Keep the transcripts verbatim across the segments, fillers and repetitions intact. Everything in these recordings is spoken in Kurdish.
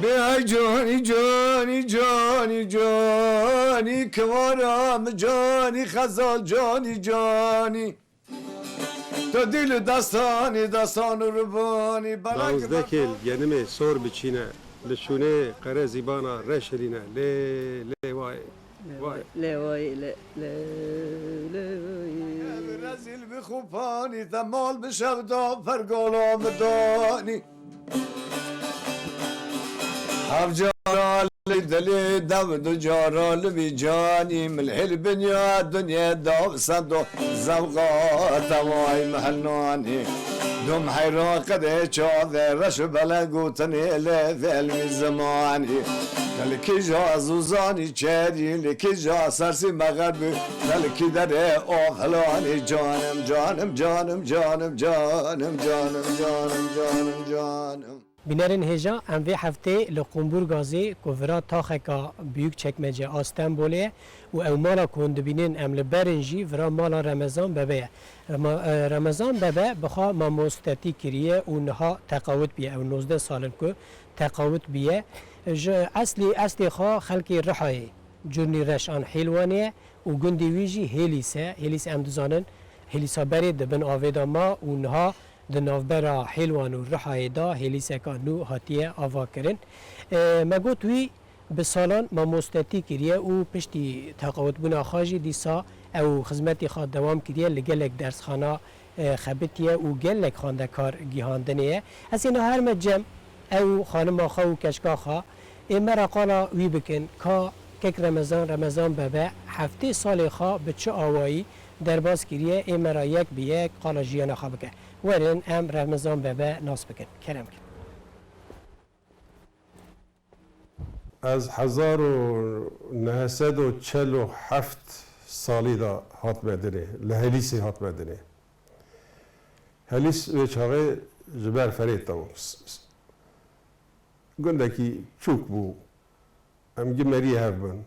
Ey canî, canî, canî, canî, kivara min canî, xezal canî, canî. Tu dîl û destanî, destan û ribanî, belek Dawzdeh kêl genimê sor biçîne, li şûnê qere zîbana reş hilîne. Lê, lê way, way. Lê way, lê, lê, lê way. Ev rezîl bi xupanî, te mal bi şevda, pergala min danî. Hevcara li dilê dev, du cara li vî canî, min hêl binya dinyê dav sendo, zewqa tevay mehnanî. Dum heyra qedê çavê reş û belek gotinê lê vêl wî zimanî. Li kîja zûzanî çêrî, li kîja sersî mexerbî, li kî derê of hilanî. Canim, canim, canim, canim, canim, canim, canim, canim, canim. Bînerên hêja, em vê heftê li Qumburgazê ku vira taxeka Büyükçekmece a Stenbolê ye û ew mala ku hûn dibînin em li ber in jî vira mala Remezan Bebe ye. Rema-, e, Remezan Bebe bi xwe mamostetî kiriye û niha teqawit bûye. Ew nozdeh sal in ku teqawit bûye. Ji eslî eslê xwe xelkê Rihayê, Curnî Reş an Hêlwanê ye û gundê wî jî Hêlîs e. Hêlîs em dizanin Hêlîsa berê di bin avê de ma û niha di navbera Hêlwan û Rihayê de hêlîseka nû hatiye avakirin. E, me got wî bi salan mamostetî kiriye û piştî teqawitbûna xwe jî dîsa ew xizmetê xwe dewam kiriye, li gelek dersxana, e, xebitiye û gelek xwendekar gihandinê ye. Ez ê niha herme cem ew û xanima xwe û keçika xwe ê me re qala wî bikin, ka kek Remezan, Remezan Bebe, heftê salê xwe bi çi awayî derbas kiriye, ê me re yek bi yek qala jiyana xwe bike. Werin em Remezan Bebe nas bikin. Kerem kin. Ez hezar û neh sed û çel û heft salî de hatime dinê, li Helîsê hatime dinê. Helîs wê çaxê ji ber Ferêt de bû. S-, s-, gundekî çûk bû. Em gi meriyê hev bin.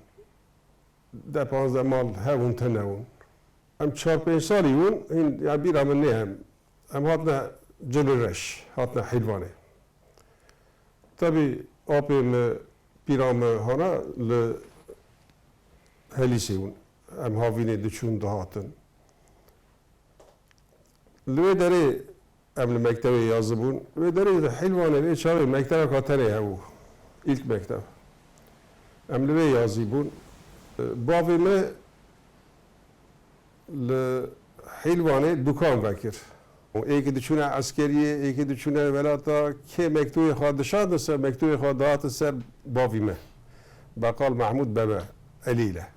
Deh panzdeh mal hebûn, tune bûn. Em çar pênc salî bûn, hîn ya bîra min nê em. Em hatine Cil û Reş, hatine Hîlvanê. Tebî apê min, pîra min hana li Helîsê bûn. Em havînê diçûn dihatin. Li wê derê em li mektevê yazî bûn. Wê derê li Hîlvanê vê çaxê mekteveka tenê hebû. Îlk mektev. Em li wê yazî bûn. Bavê me li Hîlvanê dukan vekir. Êkê diçûne eskeriyê, êkê diçûne welata, kê mektûbê xwe dişandin ser, mektûbê xwe dihatin ser bavî me. Beqal Mehmûd Bebe Elî ile.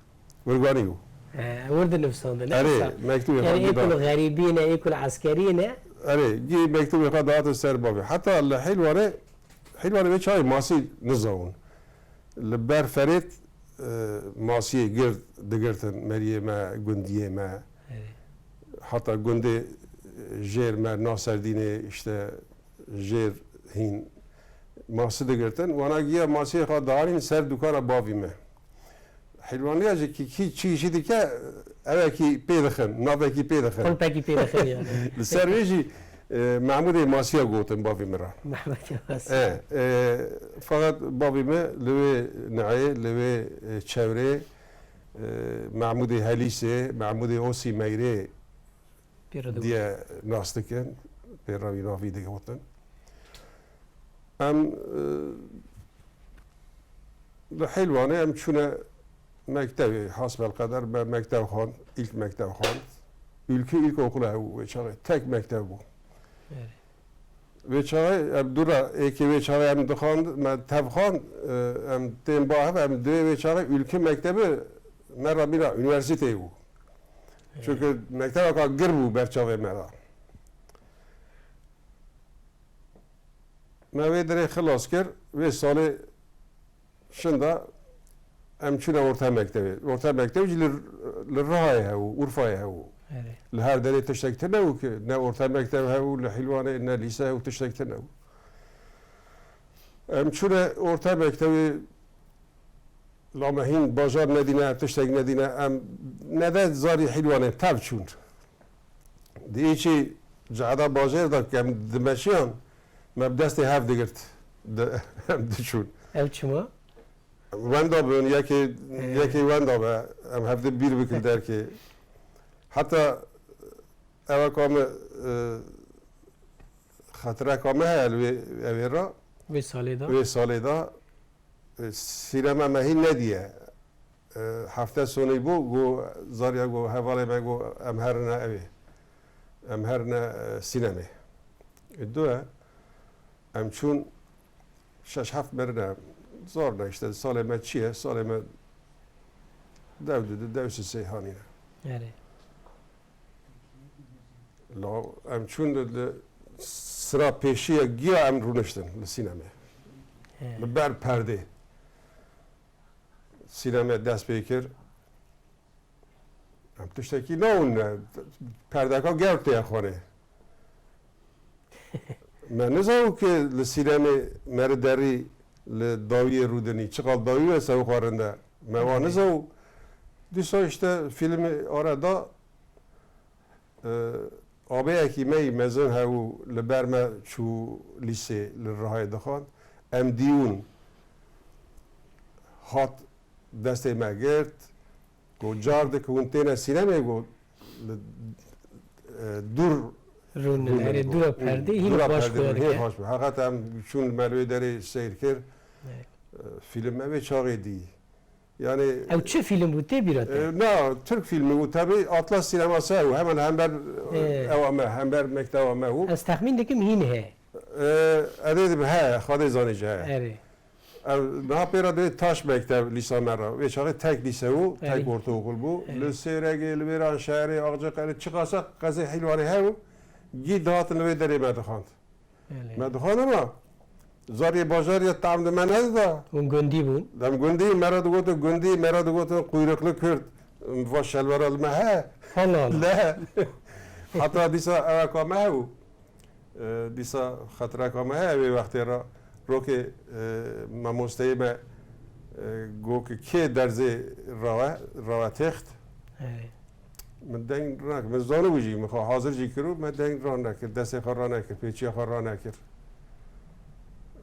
Wirganî bû. He, wir dinivsandin, ne Erê, wisa? Mektûbê Yani xwe êkul dida. Xerîbî ne, êkul eskerî ne? Erê, gî mektûbê xwe dihatin ser bavê. Heta li Hîlwanê, Hîlwanê vê çaxê masî nizawin. Li ber Ferêt, e, masiyê gird digirtin, meriyê me, gundiyê me. Erê. Heta gundê, e, jêr me, Naserdînê, işte, jêr hîn masi digirtin. Wana giya masiyê xwe dianîn ser dukana bavî me. Hîlwaniya jî kî, kî çi îşî dike, evekî pê dixin, navekî pê dixin. Qulpekî pê dixin yani. Li ser wê jî, e, Mehmûdê Masiya gotin bavî min re. Mehmûdê Masiya. E, e, feqet bavî min li wê nehê, li wê, e, çewrê, e, Mehmûdê Helîsê, Mehmûdê Osî Meyrê Pêre digot. Diye nas dikin, pêra wî navî digotin. Em, e, li Hîlwanê em çûne mektevê, hasbelqeder me mektev xwend, îlk mektev xwend. Ülkü ilkokulu hebû wê çaxê, tek mektev bû. Erê. Wê çaxê em dû re, êkê wê çaxê em dixwand, me tev xwand, e, em tên ba hev, em divê wê çaxê Ülkü mektebi me re mîna üniversiteyê bû. Çunke mektebeka gir bû ber çavê me de. Me wê derê xilas kir, wê salê şinda em çûne orta mektevê. Orta mektev jî li, li Rihayê hebû, Urfayê hebû. Erê. Li her derê tiştek tune bû ki, ne orta mektev hebû, li Hîlwanê, ne lîse hebû, tiştek tune bû. Em çûne orta mektevê, la me hîn bajar nedîne, tiştek nedîne, em nede zarî Hîlwanê tev çûn. Di îçî cehda bajêr de ku em dimeşiyan, me bi destê hev digirt, di-, em diçûn. Ev çima? Wenda bin, yekê, Ee. yekê wenda be, em hevdî bîr bikin derkê. Heta ew ka me, e, xatireka me heye li wê, ew ê re, Vê salê de. vê salê de, e, sînema me hîn nediye. E, hefte sonî bû, got, zariya got, hevalê me got, em herine ew ê. Em herine, e, sînemê. E, du e, em çûn şeş heft merine, zor ne işte, salê me çi ye, salê me dew du, dew sisê hanîne. Erê. La em çûn li, li sira pêşiye giya em rûniştin li sînemê. He. Li ber perdê. Sînemê dest pê kir. Em tiştekî newin, perdeka germ tê xwanê. Me nizanî ku li sînemê meri derî li dawiyê rûdinî, çiqal dawî wese û xwe rinde. Me wa nizanî. Dîsa işte fîlmê are da, e, abeyekî me yî mezin hebû li ber me çû lîsê li Rihayê dixwand. Em dîwin hat destê me girt. Got, car dike hûn têne sînemê, got, li, e, dûr Rûnin, rûnin, erê got. Dûra perdê, hîn Dûra baş perdê xuya rûnin, hê dike. Baş bû. Heqet em çûn me li wê derê seyr kir. Evet. E, fîlm me wê çaxê dî. Yani Ew çi fîlm bû, tê bîra te? E, na, Türk filmi û tabi Atlas Sineması û hemen hember, e, Ee. ewa me, hember mekteba me û. Ez texmîn dikim hîn he. E, erê dibe he, Xwedê zanî ji he. Erê. Ev niha pê re dê taş mektev lîsa me re. Wê çaxê tek lîse bû, tek Erê. ortaokul bû. Erê. Li Sêregê, li Wêranşehirê, Axceqerê, çiqasa qezê Hîlwanê hebû, gî dihatin li wê derê me dixwand. Erê. Me dixwand ama zariyê bajarê tam di me nedida. Hûn gundî bûn? Dem gundî, me re digotin gundî, me re digotin quyruklu Kurd. Va şelwera li me he. Allah Allah. Le. Heta dîsa ew ka me hebû. E, dîsa xatireka me heye wê wextê re rokê, e, mamosteyê me, e, got ki kê derzê rawe, rawe têxt. Hey. Min deng ranekir. Min zanibû jî, min xwe hazir jî kir û me deng ranekir. Destê xwe ranekir, pêçiya xwe ranekir.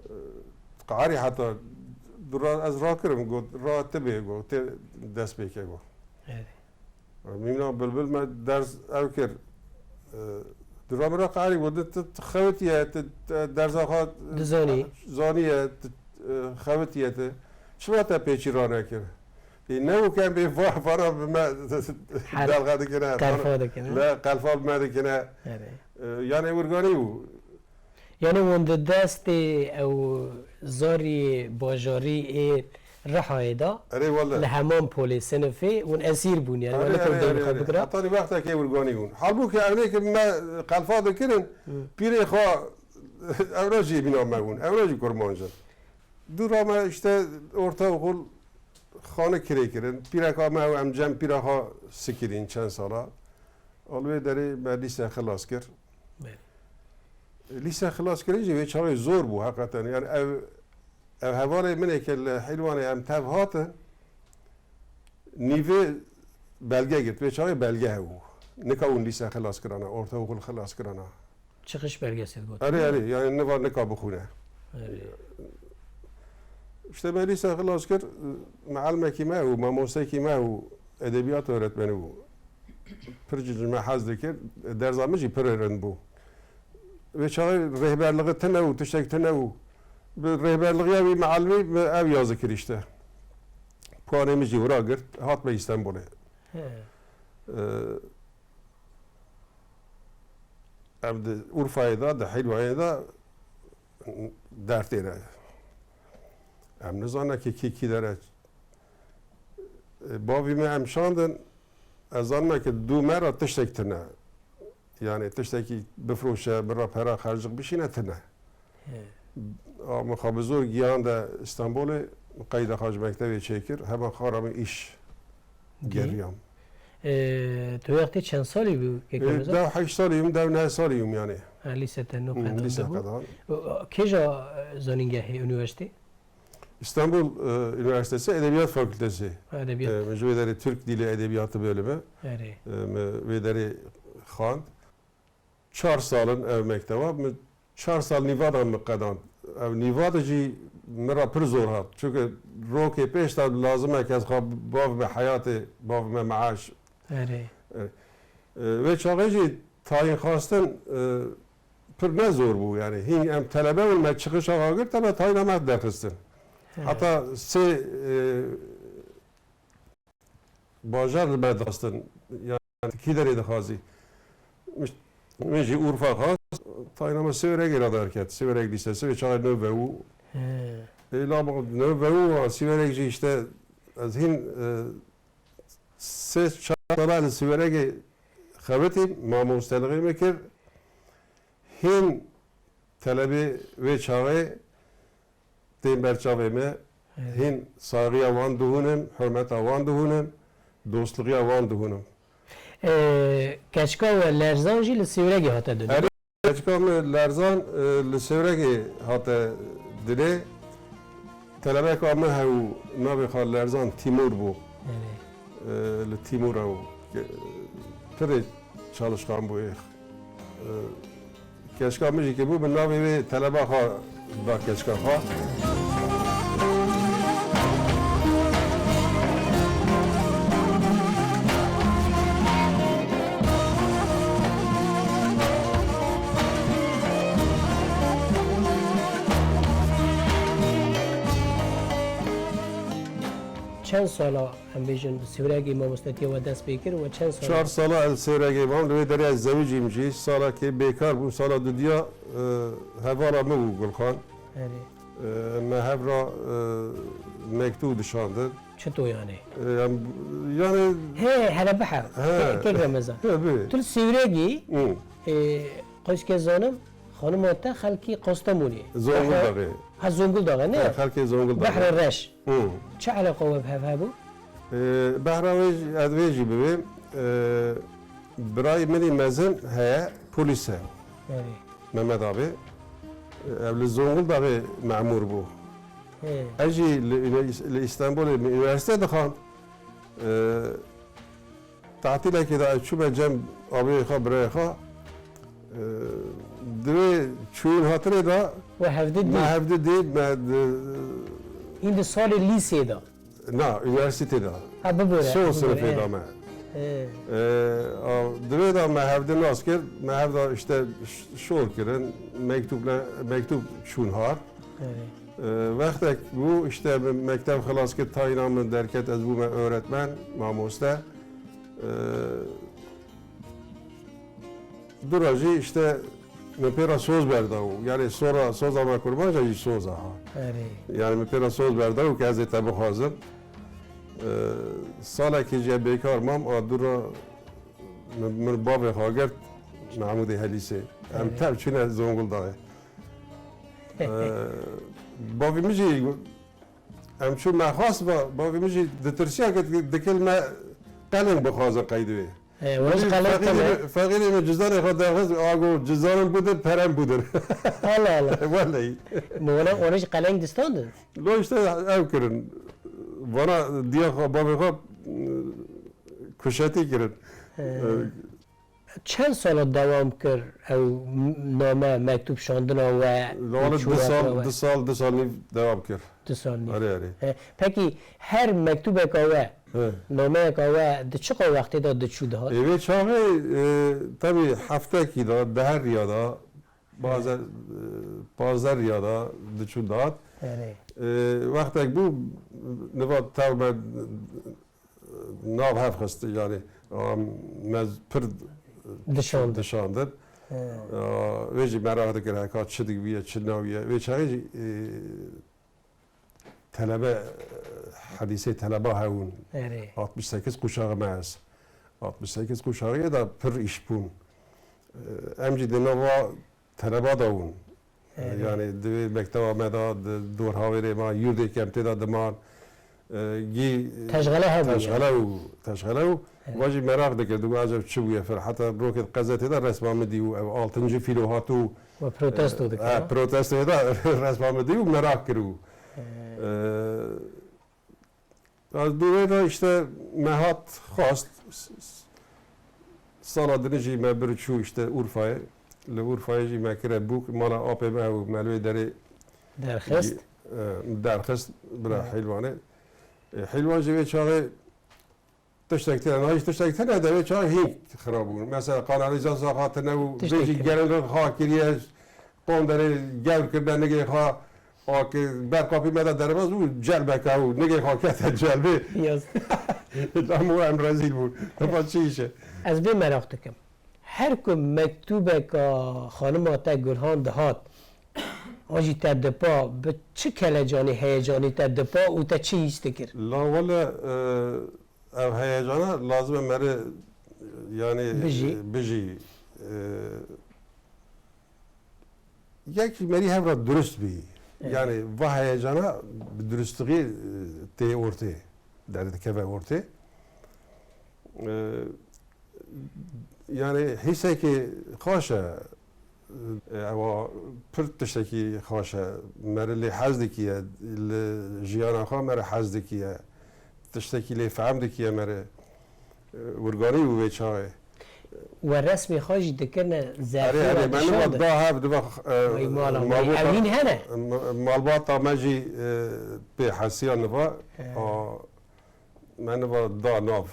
E, qarî heta dûra ez rakirim, got, ra tibê, got, tê dest pê ke, got. Hey. Mîmna Bilbil me derz ew kir. E, dûra min re qarî bû, tu, tu xewitiye, tu, tu derza xwe Dizanî. zaniye, tu, e, xewitiye tu. Çima te pêçî ranekir? Ê, ne û ke em bê va-, vana bi me Her delxe dikine, qelfa dikine. Le qelfa bi me dikine. Erê. E, yani wirganî bû. Yani hûn di destê ew zarî bajarî ê Rihayê de Erê wele. li heman polê sinifê hûn esîr bûn, yani Erê, wan erê, nikir erê, deynî xwe erê. bikira. Hetanî wextekê wirganî bûn. Halbûkî ewnê ki me qelfa dikirin, Hı. pîrê xwe ewra jî bîna me bûn. Ewra jî kurmanc in. Dûra me işte ortaokul xane kirê kirin. Pîreka me ew em cem pîra xwe sikirîn çend sala. Al wê derê me lîse xilas kir. Belê. Lîse xilas kirin jî wê çaxê zor bû heqeten. Yani ev, ev hevalê min ê ke li Hîlwanê em tev hatin, nîvê belge girt. Wê çaxê belge hebû. Nika hûn lîse xilas kirana, ortaokul xilas kirana. Çıkış belgesi got. Erê, erê, yani niva nika bixwîne. Erê. İşte me lîse xilas kir, meelmekî me û mamostekî me û edebiyat öğretmeni bû. Pir ji me hez dikir, derza min jî pir rind bû. Wê çaxê rêhberliği tune û tiştek tune û bi rêhberliğiya wî meelmî bi ev yazı kir işte. Puanê min jî wira girt, hat me Îstanbulê. He. Ee, Em di Urfayê de, di Hîlwayê de dertê re. Em nizane ki kî kî dere. E, bavî me em şandin, ez zanime ki dû me re tiştek tine. Yani tiştekî bifroşe, min re pera xercik bişîne tine. He. A, min xwe bi zor giyande Stenbolê, qeyda xwe ji mektevê çêkir, hema xwe re min îş Dî. geriyam. E, tu wextê çend salî bû, keke Reza? Dew heşt salî yûm, dew neh salî yûm yani. Ha, lîse te nû Hmm, qedan lîse dibû. qedan. O, o, kêja, e, zanîngehê, unîversîtê? İstanbul, e, Üniversitesi Edebiyat Fakültesi. Ha, edebiyat. E, min ji wê derê Türk Dili Edebiyatı bölümü. Erê. E, min wê derê xwend. Çar sal in ev mekteba, min çar sal nîvadan min qedand. Ev nîvada jî min re pir zor hat. Çunke rokê pêş de lazim e ke ez xwe bavime heyatê, bavime meaş. Erê. E, e, wê çaxê jî tayîn xwestin, e, pir ne zor bû. Yani hîn em telebe bûn, me çiqiş axa girt, me tayîna me derxistin. He. Heta sê, e, bajar li me dixistin. Yani kî derê dixwazî. Min jî Urfa xwest, tayîna me Sêwregê re derket. Sêwreg Lîsesi, wê çaxê nû vewû. He. Ê, la nû vewû, Sêwreg jî işte ez hîn, e, sê çar sala li Sêwregê xebitîm, mamostelixê min kir. Hîn telebê wê çaxê tên ber çavê me, Evet. hîn saxiya wan dihûnim, hurmeta wan dihûnim, dostluxiya wan dihûnim. Ee, keçika we Lerzan jî li Sêwregê hate dinê? Erê, keçika me Lerzan, e, li Sêwregê hate dinê. Telebeka min hebû, navê xwe Lerzan Tîmûr bû. Evet. E, li Tîmûr ew, e, pirê çalışkan bû êx. E, Keçika min jî kê bû, min navê wê teleba xwe da keçika xwe. Çend sala, em bêjin, bi Sêwregê mamostetiya we dest pê kir û çend sala? Çar sala ez Sêwregê mam, li wê derê ez zewicîm jî. Salekê bêkar bûm, sala dudiya, e, hevala min bû Gulxan. Erê. E, me hev ra, e, mektûb dişandin. Çito yani? E, em, yani He, hele bihe. He. Ke-, kek Remezan. He, bi. Tu li Sêwregê, Hı. e, qeşke zanim, Xanima te xelkî Kastamonê. Zonguldaxê. Ha, Zonguldaxê, ne? Ha, xelkê Zonguldaxê. Behrê Reş. Hı. Çi eleqa we bi hev hebû? Ee, behra wê jî, ez wê jî bibêm. Ee, birayê min î mezin heye, polîs e. Erê. Mehmet abi. Ee, ev li Zonguldaxê memûr bû. He. Ez jî li, li, li Îstanbulê min unîversîte dixwand. Ee, Tatîlekê de ez çûme cem abiyê xwe, birayê xwe. Ee, di wê çûyîn hatinê de We hevdî dî? me hevdî dî, me di- Hîn di salê lîsê de? Na, unîversîtê de. Ha, bibore, Son bibore, sinifê he. de me. He. Ee, a, di wê de me hevdî nas kir, me hev de işte ş-, şol kirin, mektûb ne-, mektûb çûn har. He. Ee, wextek bû, işte, min mekteb xilas kir, tayîna min derket, ez bûme öğretmen, mamoste. Ee, dûra jî, işte, min pê re soz berda û, yani, sora, soza me kurmanca jî soza ha. Erê. Yani, min pê re soz berda û ke ez ê te bixwazim. Ee, salekê jî bêkar mam, a dûra min, min bavê xwe girt, Mehmûdê Helîsê. Em Erê. tev çûne Zonguldaxê. Ee, bavê min jî, em çû me xwest, ba-, bavê min jî ditirsiya ke dikil me qeleng bixwazin qeydê wê. He, we jî Min qeleng feqîrê tune. min, feqîrê min cizdanê xwe derxist, a got, "Cizdanım budur, perem budur." Allah Allah. Wellahî. Mi wana, wana jî qeleng distandin? Lo işte ev kirin. Vana diya xwe, bavê xwe, kuşetî kirin. He. Ee, Çend sala dewam kir ew m-, name, mektûb şandina we, Li û Wanê du çûna sal, we? du sal, du sal nîv dewam kir. Du sal nîv. Erê, erê. He, pekî her mektûbeka we, He. nameyeka we di çiqa wextê de diçû dihat? Ê, vê çaxê, e, tabii heftekî de, deher riya de, bazen, e, pazdeh riya de diçû dihat. Erê. E, wextek bû, niva tev me nav hev xist, yani, a, me pir Dişandin. dişandin. He. A, wê jî meraq dikir, heka çi dibiye, çi nawiye. Wê çaxê jî, e, telebe, hedîsê teleba hewin. Erê. Altmış sekiz kuşağı me ez. Altmış sekiz kuşağı da pir iş bûn. E, em jî di nava teleba da bûn. Evet. Yani di wê mekteba me de, di dor hawêrê me, yurdê ke em tê de diman, e, gî, e, Teşxele hebû teşxele yani. û, teşxele û Evet. va jî meraq dikir, digot, "Eceb çi bûye fir?" Heta rokê qezetê de resma min dî û ev altıncı filo hat û, We protesto e, dikir, e, ha? protestoyê de resma min dî û meraq kir û, Evet. e, Ez dûrê de işte me hat xwest, s-, s-, sala dinê jî me bir çû işte Urfayê. Li Urfayê jî me kire bûk, mala apê me hebû, me li wê derê Derxist? gi-, e, derxist bira Hîlwanê. E, Hîlwan jî vê çaxê tiştek tine, nayîş tiştek tine de vê çaxê hîn xirab bûn. Mesela kanalîzasyon hatine û vê jî gelin xwe kiriye, qonderê gewr kirine nigê xwe, a ki ber kapî me de derbas bû, celbeke û nigê xwe kete celbê. Yaz. Lamo em rezîl bûn. Hefa çi îş e? Ez vê meraq dikim. Her ku mektûbeka xanima te Gulhan dihat, an jî te dipa, bi çi kelecanî, heyecanî te dipa û te çi hîs dikir? La wele, e, ev heyecana lazim e mere, yani, Bijî. Bijî. E, yek merî hev re durust bî. Evet. Yani, va heyecana bi durustixî, e, tê ortê, derdikeve ortê. E, yani, hîsekê xweş e. E, ewa pir tiştekî xweş e. Mere lê hez dikiye, li jiyana xwe mere hez dikiye. Tiştekî lê fehm dikiye mere. E, wirganî bû vê çaxê. We resmê xwe jî dikirine zerfê Erê, erê, me niva da hev, niva, e, Vay mala, vay, ew hîn hene? Ma-, malbata me jî, e, pê hesiya niva. He. A, me niva da nav.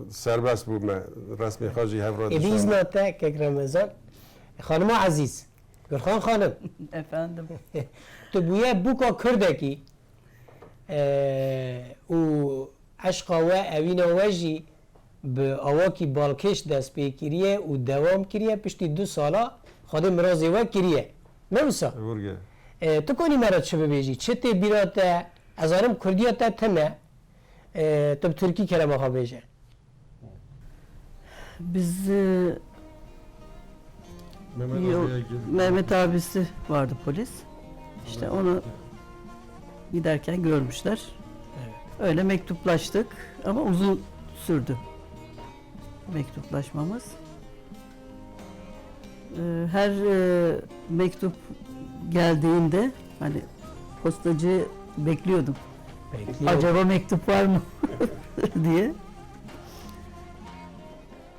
Serbest bû me. Resmê xwe jî hev re Ê, bi dişan. Îzna te, kek Remezan. Xanima Ezîz. Gulxan xanim. Efendim. Tu bûye bûka Kurdekî. E, û eşqa we, evîna we jî bi awakî balkêş dest pê kiriye û dewam kiriye. Piştî du sala Xwedê mirazê we kiriye. Ne wisa? Vurge. E, tu konî me re çi bibêjî? Çi tê bîra te? Ez zanim Kurdiya te tune. E, tu bi Tirkî kerema xwe bêje. Biz, e, Mehmet yol-, abiye girdik. Mehmet abisi vardı polis. İşte onu giderken görmüşler. Evet. Öyle mektuplaştık ama uzun sürdü mektuplaşmamız. E, her, e, mektup geldiğinde hani postacı bekliyordum. Bekliyor. Acaba mektup var mı diye.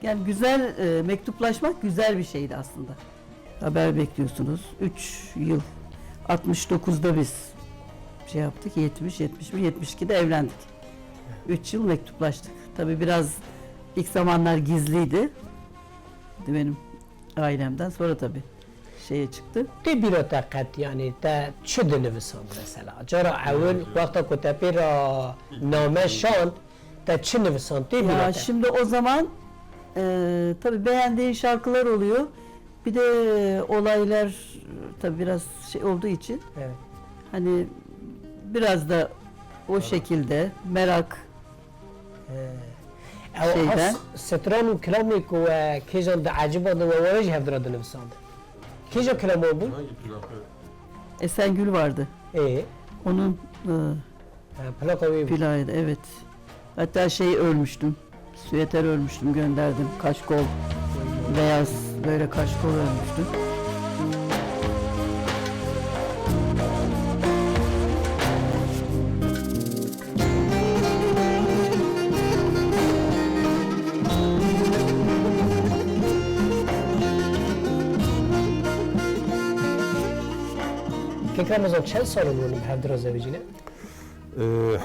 Yani güzel, e, mektuplaşmak güzel bir şeydi aslında. Haber bekliyorsunuz. Üç yıl, altmış dokuzda biz şey yaptık, yetmiş, yetmiş bir, yetmiş ikide evlendik. Üç yıl mektuplaştık. Tabii biraz ilk zamanlar gizliydi. Benim ailemden sonra tabii şeye çıktı. Tê bîra te qet, yanî te çi dinivisand mesela? Cara ewil wexta ku te pê re name şand, te çi nivisand? Tê bîra Ya te? Şimdi o zaman, e, tabii beğendiğin şarkılar oluyor. Bir de olaylar, tabii biraz şey olduğu için Evet. hani biraz da o şekilde merak He. Ew Şeyden. has stran û kilamê ku we kêjan diecibandin we, we jî hevdira dinivisandin. Kêja kilam wan bûn? Hangi plaka? Esengül vardı. Ee? Onun, e, He, plaka wê bû. Plakaydı, evet. Hatta şey örmüştüm. Süeter örmüştüm, gönderdim. Kaşkol, beyaz böyle kaşkol örmüştüm. Kek Remezan, çend sal in hûn bi hevdira zewicîne? Ee,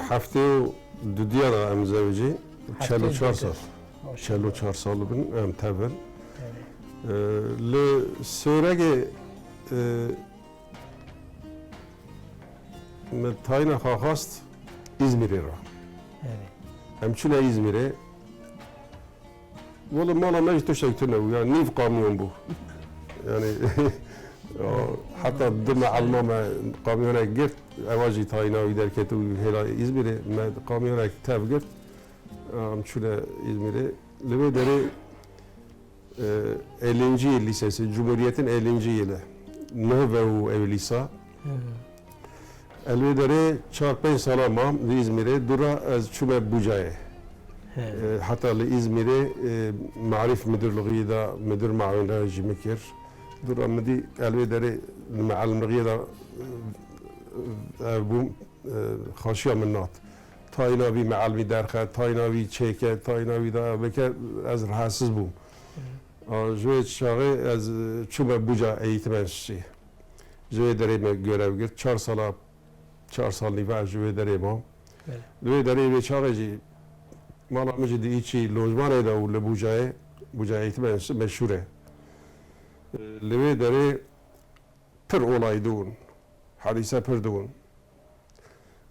heftê û dudiya da em zewicî, Heftê û çel û çar dudiya. Sal. Maşallah. Çel û çar sal bin em tev in. Evet. Ee, li Sêwregê, e, me tayîna xwe xwest Îzmîrê re. Evet. Em çûne Îzmîrê. Wele mala me jî tiştek tune bû, ya nîv kamyon bû. Yani, ya, heta du meelma me kamyonek girt, ewa jî tayîna wî derket û hêla Îzmîrê me kamyonek tev girt. Em çûne Îzmîrê. Li vê derê, e, ellincî yıl lisesi, Cumhuriyet'in ellinci yılı. Neh ve û ew lîsa. Hı hı. Ez wê derê çar pênc sala mam li Îzmîrê, dûra ez çûme Bucayê. He. E, heta li Îzmîrê, e, Marif Müdürlüğü da müdür muavin re jî min kir. Dûra min dî ez wê derê li meelimlixiyê da, e, ev bûm, e, xaşiya min nat. Tayîna vî meelimî derxe, tayîna vî çêke, tayîna vî da bike, ez rahatsiz bûm. Hı. A, ji wê çaxê ez, e, çûme Buca eğitim enstitüsü. Ji wê derê me görev girt. Çar sala, çar sal nîve ez ji wê derê mam. Belê. Li wê derê wê çaxê jî mala min jî di îçî lojmanê de û li Bûcayê, Bûca Eğitimê meşhûr e. Li wê derê pir olay dibûn, hadîse pir dibûn.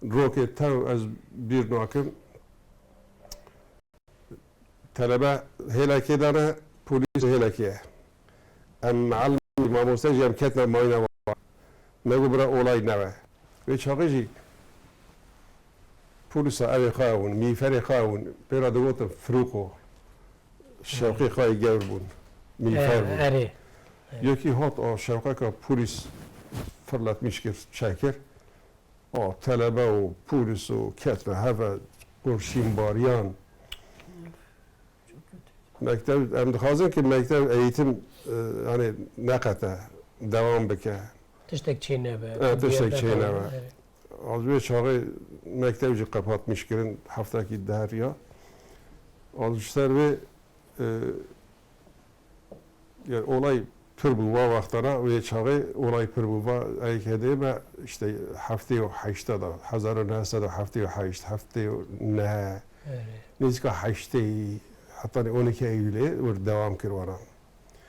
Rokê tev ez bîr nakim. Telebe hêlekê de ne, polîs hêlekê ye. Em mealim, mamoste jî em ketine mayîna wan. Me got bira olay nebe. Wê çaxê jî polîsa evê xwe hebûn, mîferê xwe hebûn. Pê re digotin Firûqo. Şewqê xwe yê gewr bûn. Mîfer bûn. Erê. Yekî hat a şewqeka polîs firletmîş kir, çekir. A, telebe û polîs û ketine heve, qurşînbariyan. Mektev, em dixwazin ki mektev eğitim, e, hani neqete, devam bike. Tiştek çê nebe. E, tiştek çê nebe. Az wê çaxê mektev jî qepatmîş kirin, heftekî diheriya. Az ji ser wê, e, Yani olay pir bû va wextana, wê çaxê olay pir bû va, ey hêdê me işte heftê û heşta da, hezar û neh sed û heftê û heşt, heftê û neh, Evet. Nêzîka heştê, heta nê on iki Eylûlê wir devam kir wana.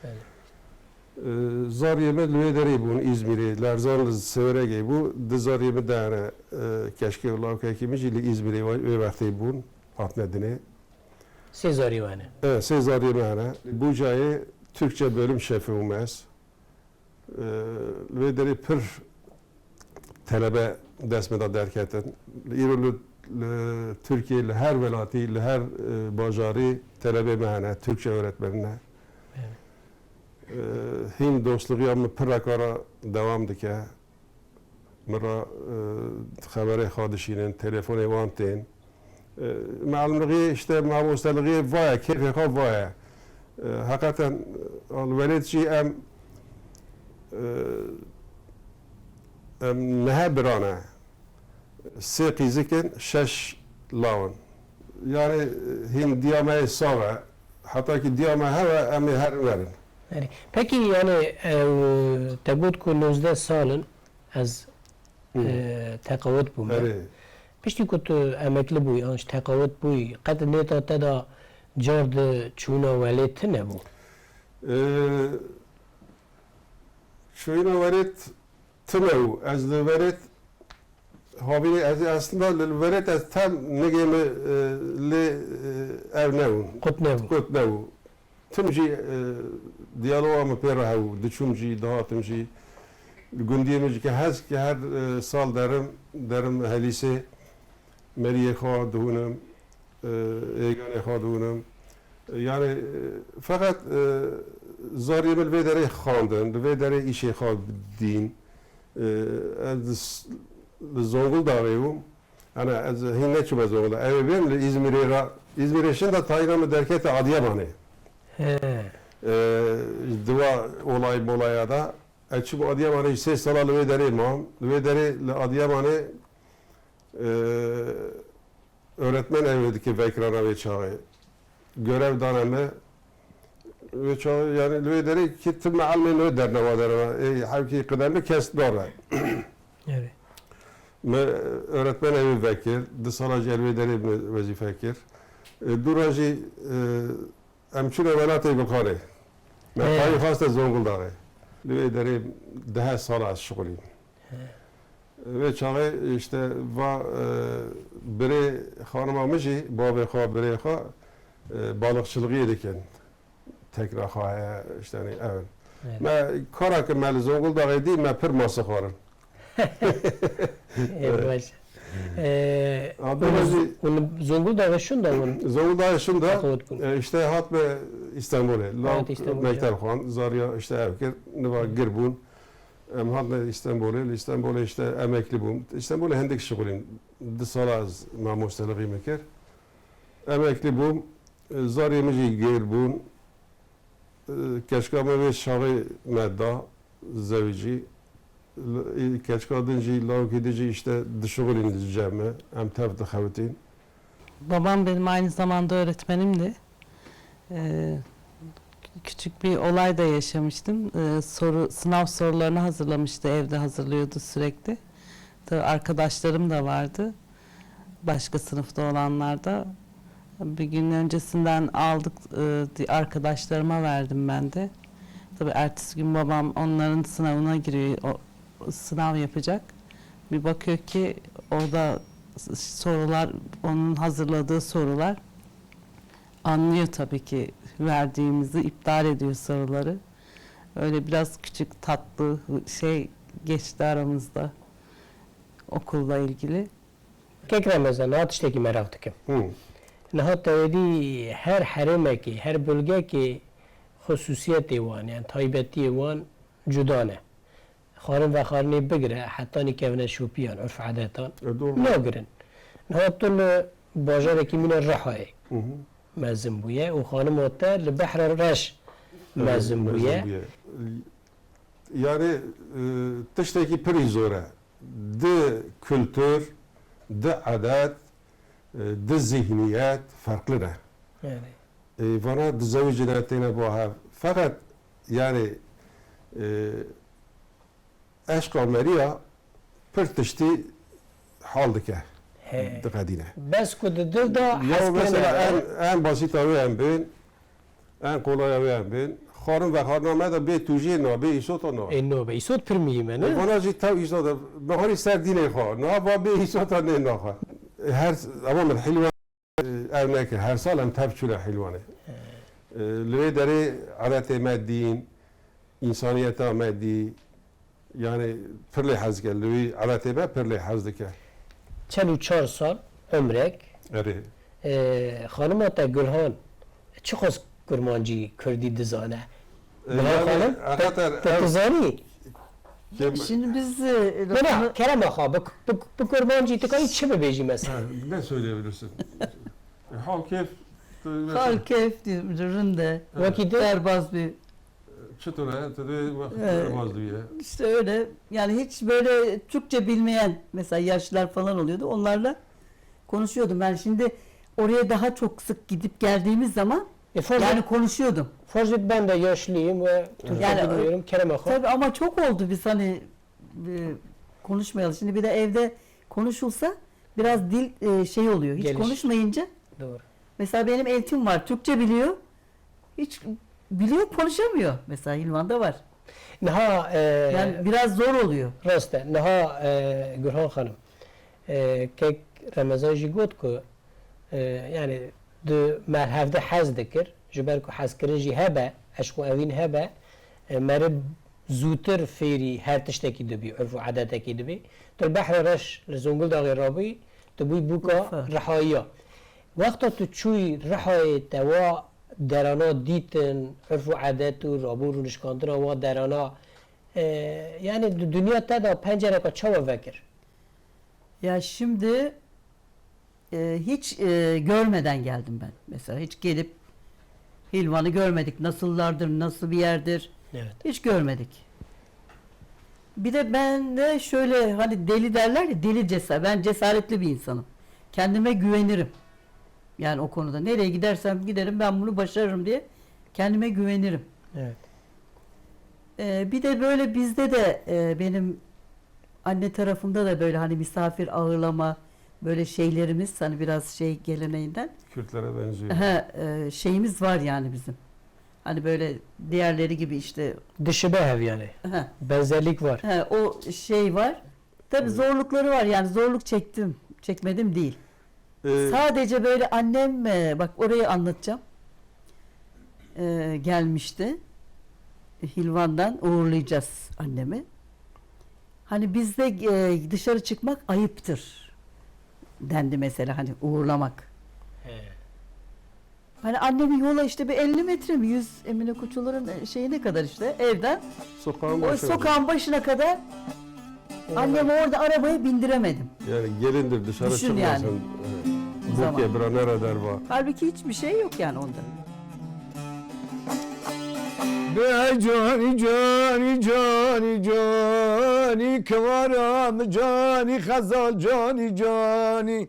Evet. Ee, zariyê me li wê derê bûn, Îzmîrê, Lerzan li Sêweregê bû, di zariyê me dene, e, keşkê û lawkekî min jî li Îzmîrê wê wextê bûn, hatine dinê. Sê zarî we ne? E, sê zarî me hene. Bucayê Türkçe bölüm şefi û me ez. E, li vê derê pir telebe dest me de derketin. Îro li, li Tirkiyê, li her welatî, li her, e, bajarî telebê me hene, Türkçe öğretmeni ne. Evet. E, hîn dostluğiya min pir rekara devam dike. Min re, e, xeberê xwe dişînin, telefonê wan tên. E, mealimlixiyê, işte, mamosteligiyê vaye, kêfê xwe vaye. E, heqeten, e, li welêt jî em, e, em nehe birane. Sê qîzik in, şeş law in. Yani, e, hîn diya me yê sax e. Heta ki diya me hewe, em ê herin werin. Erê. Pekî, yani, e, te got ku nozdeh sal in, Ez, Hmm. e, teqawit bûme. Erê. Piştî ku tu emeklî bûyî, an jî teqawit bûyî, qet nêta te de car di çûna welêt tune bû? E, çûna welêt tune bû. Ez li welêt havînê, ez aslında li welêt ez tam nigê min, e, lê, e, ev nebûn. Qut nebû. Qut nebû. Tim jî, e, diyaloga min pê re hebû. Diçûm jî, dihatim jî. Li gundiyê min jî ke hez ke her, e, sal derim, derim Helîsê, meriyê xwe dihûnim, e, êganê xwe dihûnim. E, yani, e, feqet, e, zariyê min li vê derê xwendin, li vê derê îşê xwe dîn. E, ez li S-, li Zonguldakê bûm. Ana, ez hîn neçûme Zonguldak. Ew ê bên li Îzmîrê re, Îzmîrê şinda tayîna min derkete Adiyamanê. He. Ee, di wa olay molaya da. Ez çûm Adiyamanê, sê sala li wê derê mam. Li wê derê li Adiyamanê, ee, öğretmen ew ê dike vekirana wê çaxê. Görev dane me. Wê çaxê, yani, li wê derê ki tim mealmên wê dernewa dereva. Ê, hevkî qidemli kes dor e. Evet. Me öğretmen ew ê vekir, di sala jî li wê derê me wezîfe kir. E, dû re jî, e, em çûne welatê Gulxanê. Me He. tayî xwaste Zonguldakê. Li wê derê deh sala ez şixulîm. He. Wê çaxê, işte, va, e, birê xanima min jî, bavê xwe, birê xwe, e, balıkçılığı dikin. Tekra xwe heye, işte, hani, ev. Evet. Me kara ke me li Zonguldakê dî, me pir mase xwarin. Ê, baş. Ee, Adana hûn, jî hûn Zonguldakê şûnda hûn Zonguldakê şûnda, teqawit bûn? E, işte, hat me Îstanbulê. Hat Lawk Îstanbulê. Mekteb xwend, zariya, işte, ev kir, niva gir bûn. Em hatine Îstanbulê, li Îstanbulê, işte, emeklî bûm. Îstanbulê hindik şixulîm. Du sala ez mamosteligî min kir. Emeklî bûm. Zariyê min jî gêr bûn. Keçika me wê çaxê me da, zewicî. Keçika din jî, lawikê din jî, işte, dişixulîn li cem me. Em tev dixewitîn. Babam benim aynı zamanda öğretmenimdi. Ee, küçük bir olay da yaşamıştım. Ee, soru, sınav sorularını hazırlamıştı, evde hazırlıyordu sürekli. Tabii arkadaşlarım da vardı. Başka sınıfta olanlar da. Bir gün öncesinden aldık, e, di-, arkadaşlarıma verdim ben de. Tabii ertesi gün babam onların sınavına giriyor, o sınav yapacak. Bir bakıyor ki orada s-, sorular, onun hazırladığı sorular, anlıyor tabii ki verdiğimizi, iptal ediyor soruları. Öyle biraz küçük tatlı şey geçti aramızda okulla ilgili. Kek Remezan, niha tiştekî meraq dikim. Hı. Niha tewedî her herêmekê, her bölgekê xusûsiyetê wan, yani taybetiyê wan cuda ne. Xanim vexarinê bigire, hetanî kevneşopiyan, urf adetan, E, doğru. nagirin. Niha tu li bajarekî mîna Rihayê Hı hı. mezin bûye û xanima te li Behra Reş Evet, mezin bûye. mezin bûye. Yani, e, tiştekî pirî zor e. Di kultur, di edet, e, di zihniyet farklı ne. Yani. E, vana di zewicî ne têne bo hev. Feqet, yani, e, eşqa meriya pir tiştî hal dike, He. diqedîne. Bes ku di dil de Ya hezkirin mesela hebe. en, en basîta wê em bên, en qolaya wê em bên. Xwarin vexwarina me de bê tûjiyê na, bê îsota na. Ê no be, îsot pir muhîm e, ne? E, vana jî tev îsot e. Meharî ser dînê xwe. Niha va bê îsota nê naxwe. E, her, ama min hîlwa, e, ev neke. Her sal em tev çûne hîlwanê. E, li wê derê edetê me dîn, însaniyeta me dî, yani pir lê hez dike, li wî eletê me pir lê hez dike. Çel û çar sal umrek. Erê. Ee, xanima te Gulhan çiqas kurmancî, kurdî dizane? Ee, Gulhan yani, xanim, te, hakikaten te ev dizanî? Kim- Şimdi biz, e, Mena, lafını kerema xwe, bi, bi, bi kurmancî tu karî çi bibêjî mesela? Ha, ne söyleyebilirsin? E, hal keyf, Hal keyf diyor, rinde. Wekî din? Derbaz bir Çi tune, tu dê wext Evet. derbaz diye. İşte öyle. Yani hiç böyle Türkçe bilmeyen mesela yaşlılar falan oluyordu. Onlarla konuşuyordum. Ben şimdi oraya daha çok sık gidip geldiğimiz zaman E, farz yani et, konuşuyordum. farz et ben de yaşlıyım ve Türkçe Yani, bilmiyorum. Kerem Axa. Tabii ama çok oldu biz hani, e, konuşmayalı. Şimdi bir de evde konuşulsa biraz dil, e, şey oluyor. Hiç Geliş. konuşmayınca Doğru. mesela benim eltim var. Türkçe biliyor. Hiç biliyor, konuşamıyor. Mesela Hilvan'da var. Niha, e, Yani biraz zor oluyor. Rast e. Niha, e, Gulhan Xanim, e, kek Remezan jî got ku, e, yani di me hevde hez dikir, ji ber ku hezkirin jî hebe, eşq û evîn hebe, e, meriv zûtir fêrî her tiştekî dibî, urf û edetekî dibî. Tu li Behra Reş li Zonguldaxê rabûyî, tu bûyî bûka Urfa. Rihayiya. Wexta tu çûyî Rihayê te wa derana dîtin, urf û edet û rabûr û nişkandina wa derana, e, yani di-, dinya te de pencereka çawa vekir? Ya şimdi, e, hiç, e, görmeden geldim ben. Mesela hiç gelip Hilvan'ı görmedik. Nasıllardır, nasıl bir yerdir? Evet. Hiç görmedik. Bir de ben de şöyle hani deli derler ya, deli cesa-, ben cesaretli bir insanım. Kendime güvenirim. Yani o konuda nereye gidersem giderim ben bunu başarırım diye kendime güvenirim. Evet. Ee, bir de böyle bizde de, e, benim anne tarafımda da böyle hani misafir ağırlama böyle şeylerimiz hani biraz şey geleneğinden. Kürtlere benziyor. Ha, e, şeyimiz var yani bizim. Hani böyle diğerleri gibi işte. Dişibe hev yani. Ha. Benzerlik var. Ha, o şey var. Tabii Evet. zorlukları var yani zorluk çektim, çekmedim değil. Ee, Sadece böyle annem, e, bak orayı anlatacağım. E, gelmişti. Hilvan'dan uğurlayacağız annemi. Hani bizde, e, dışarı çıkmak ayıptır dendi mesela hani uğurlamak. He. Hani annemi yola işte bir elli metre mi, yüz, Emine Koçolar'ın, e, şeyine kadar işte evden Sokağın o başına. sokağın başına kadar annemi orada arabaya bindiremedim. Yani gelindir dışarı Düşün çıkmasın. yani. Evet. Bu Zaman. kebra nerede var? Halbuki hiçbir şey yok yani onda. Bê canî, canî, canî, canî, kivara min canî, xezal canî, canî.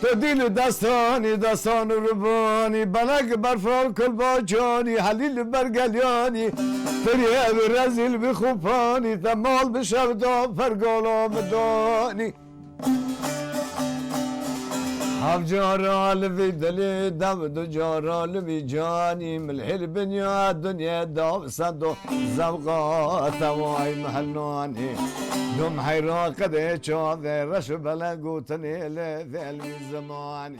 Tu dîl û destanî, destan û ribanî, belek berfa û kulbacanî, helîl û bergelyanî, piryev û rezîl bi xupanî, te mal bi şevda pergala min danî. Hev cara li vî dilê dev, du cara li vî canî, min hêl binya dinyê dav sendo zevqa teway mihelnanî. Dum heyra qedê çavê reş û belek gotinê lê vêl wî zimanî.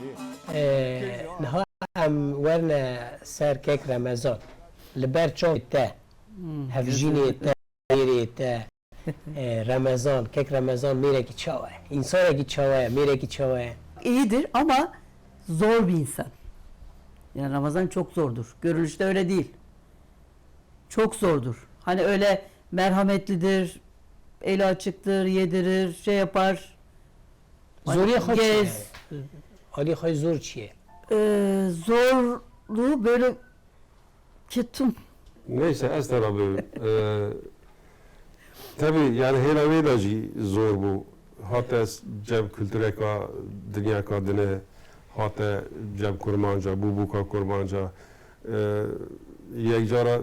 Ee, niha em werne ser kek Remezan. Li ber çavê te, hevjînê te, mêrê te, e, Remezan, kek Remezan mêrekî çawa ye? Însanekî çawa ye? Mêrekî çawa ye? İyidir ama zor bir insan. Yani Ramazan çok zordur. Görünüşte öyle değil. Çok zordur. Hani öyle merhametlidir, eli açıktır, yedirir, şey yapar. Hani Zoriyê xwe çi ye? Alî xwe zor çi ye? Ee, zorluğu böyle ketum. Neyse, ez te re bêjim. Ee, tebî, yani hêla wê de jî zor bû. Hate cem kultureka dinyaka dine, hate cem kurmanca, bûbûka kurmanca. Ee, yek cara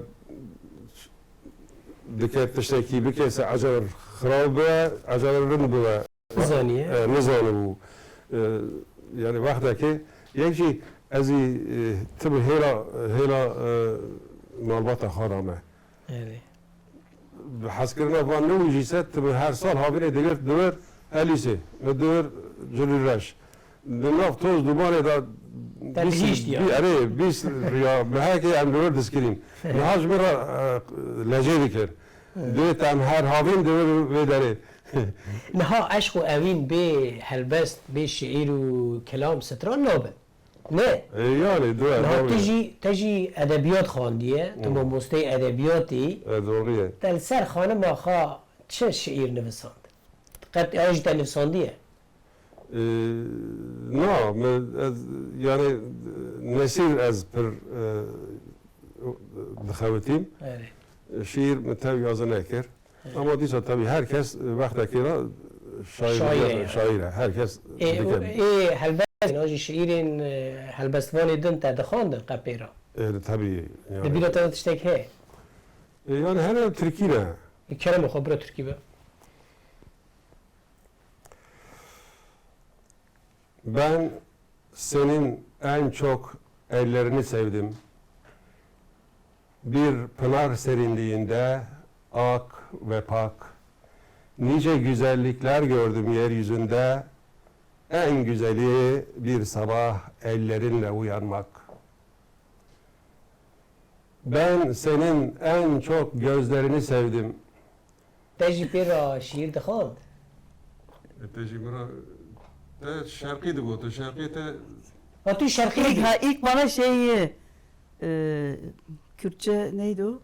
dike tiştekî bike se ecel xirab be, ecel rind be. Nizaniye. E, nizanibû. E, yani wextekê yek jî ez ê, e, tibî hêla, hêla, e, malbata xwe de me. Erê. Bi hezkirina van newî jî se tibî her sal havînê digirt diwir Elîsê, me diwir Cilî Reş. Di nav toz dumanê de Te bîst, bihîştiya. Bî-, erê, bîst riya mehekê em diwir diskirîn. Niha ji min re, e, lecê dikir. Divê te em her havîn diwir vê derê. Niha eşq û ewîn bê helbest, bê şiîr û kelam stran nabin. Ne? E, yani, dua, Niha dua. Tu jî, te jî edebiyat xandiye, tu Hı. mamosteyê edebiyatî. E, doğru ye. Te li ser xanima xwe çi şiîr nivisand? Qet ew jî te nivisandiye? E, na, me, ez, yani, nesîr ez pir, e, dixewitîm. Erê. Şiîr min tev yazî nekir. Ama dîsa tebî her kes, e, wextekê re şaîr, Şaîr e, şaîr e. Her kes Ê, dike. Ê, helbest, na jî şiîrên, e, helbestvanê din te dixwendin qepê re? Ê, tebî, yani. Di bîra te de tiştek heye? Ê, yani hene tirkî ne. Ê, kerem xwe bira tirkî be. Ben senin en çok ellerini sevdim. Bir pınar serinliğinde ak ve pak. Nice güzellikler gördüm yeryüzünde. En güzeli bir sabah ellerinle uyanmak. Ben senin en çok gözlerini sevdim. Te jî pê re şiîr dixwend? E, te jî min re, te şerqî digot, tu şerqî te Ha, tu şerqî İlk, dibî. Ha, ilk bana şeyi, e, Kürtçe neydi o?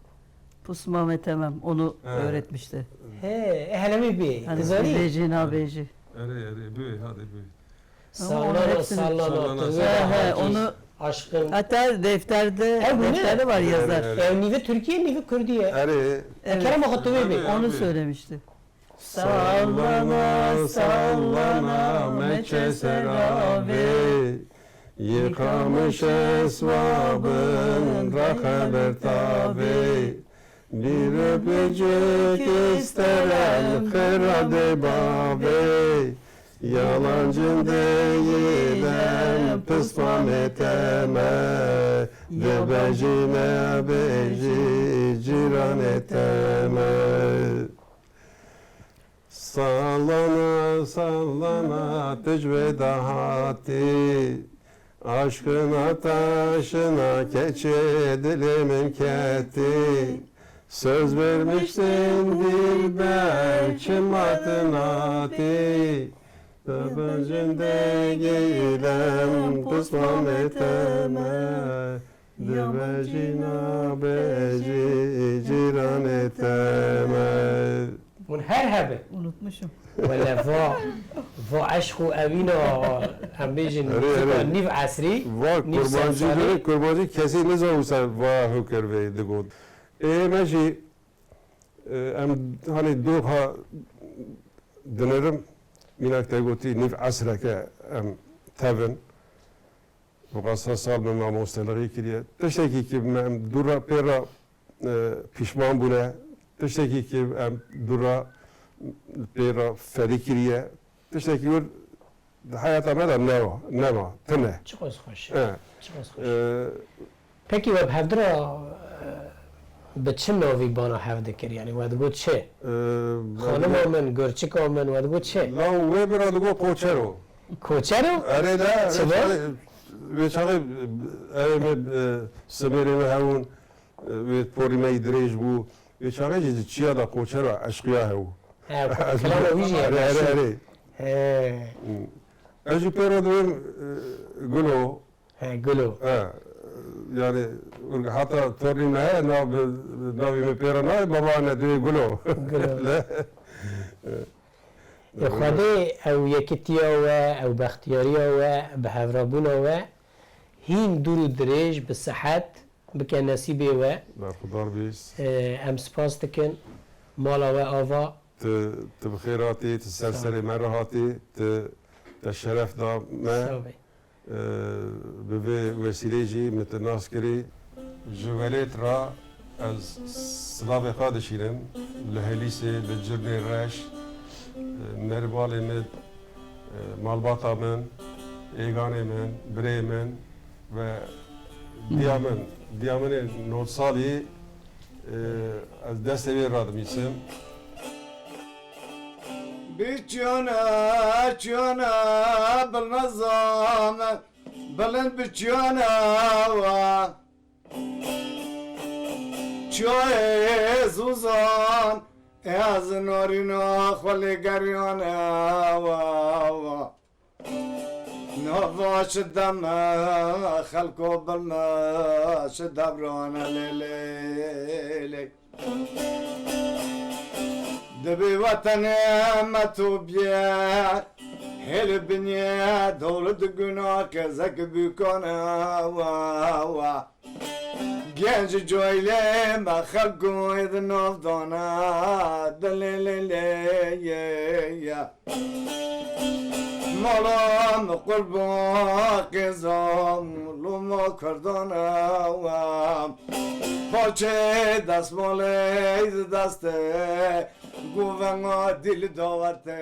Pusmam etemem, onu He. öğretmişti. He, e, hele wê bê. Hani Dizanî? Bêjî, nabêjî. Erê, erê, bê, hadi bê. Ama onu Sallana, hepsini sallana, Sallana, He, he, Hacî, onu aşkın. Hatta defterde, Ev bu ne? defterde var yazar. Ev nîvi Tirkî, nîvi Kurdî ye. Erê. Evet. Kerem xwe tu wê bê. Onu söylemişti. Sallana, sallana, meçe ser avê. Yıkamış esvabın rahe bertavê. Bir öpücük isterim kıra de bavê. Yalancın değilim, pısmam eteme. De bejine beji ciran eteme. Sallana, sallana, tu ji wê dahatî. Aşkına taşına keçê dilê min ketî. Söz vermiştin dilber, çima tu natî? Te bejin de gîlem, qusma me teme. Dibejî nabejî cîranê te me. Hûn her hebin. Unutmuşum. Wele va, va eşq û evîna, em bêjin, Erê, muzîka erê. nîv esrî, Va nîv kurmancî, sersalî. Kurmancî kesî nizanibû se va hûkir vê digot. Ê me jî, e, em, hanî doxa Dinerim, mînak te gotî, nîv esreke em tevin. Bi qasa sal me mamosteligî kiriye. Tiştekî ki me em dû re pê re, e, pîşman bûne. Tiştekî ki em dû re pê re ferî kiriye. Tiştekî wir di heyata me de nema, nema, tune. Çiqas xweş. E, Çiqas xweş. E, Pekî we bi hevdira, e, bi çi navî bana hev dikir? Yanî we digot çi? E, Xanima min, gurçika min, we digot çi? Law wê bira digot Koçero. Koçero? Erê de, Çi wê be? çaxê, wê çaxê, e, erê me, e, simêrê me hewin, e, wê porî me yî dirêj bû. Wê çaxê jî di çiya de Koçero eşqiya hew. He, kilama wî jî Erê, heye, erê, meşhur. erê. He. Ez jî pê re dibêm, e, Gulo. He, Gulo. He, yani, hata tornî me heye, nav, navê me pê re nayê, baba ne dibê Gulo. Gulo. Le. E, Xwedê ew yekitiya we, ew bextiyariya we, bi hevrabûna we, hîn dûr û dirêj, bi sihet, bike nesîbê we. Berxudar bî. E, em spas dikin. Mala we ava. Tu, tu bi xêr hatî, tu ser Sağ ol. serê me re hatî, tu te şeref da me. Sağ ol. Ee, bi vê wesîleyê jî min te nas kirî. Ji welêt re ez silavê xwe dişînim. Li Helîsê, li Cirnê Reş, e, merîvalê min, e, malbata min, êganê min, birê min ve diya min, diya min ê nod salî, e, ez destê wê radimîsim. Bi çiyana, çiyana, bil nezame, bilind bi çiyana wa. Çiyayê zûzan, ez norîna xwe lê geriyane wa, wa. Nava şideme, xelko bilme, şidebran lê, lê, lê. Dibê wetenê me to biyê, hêl binye, dor di guna kezek bükane, wa, wa. Genc coylê me xelko êd navdana, dilê lê, lê, ye, ye. Mala min qurban qêza loma kurdana wa. Paçê destmalê di destê, guvenga dîl dawerte.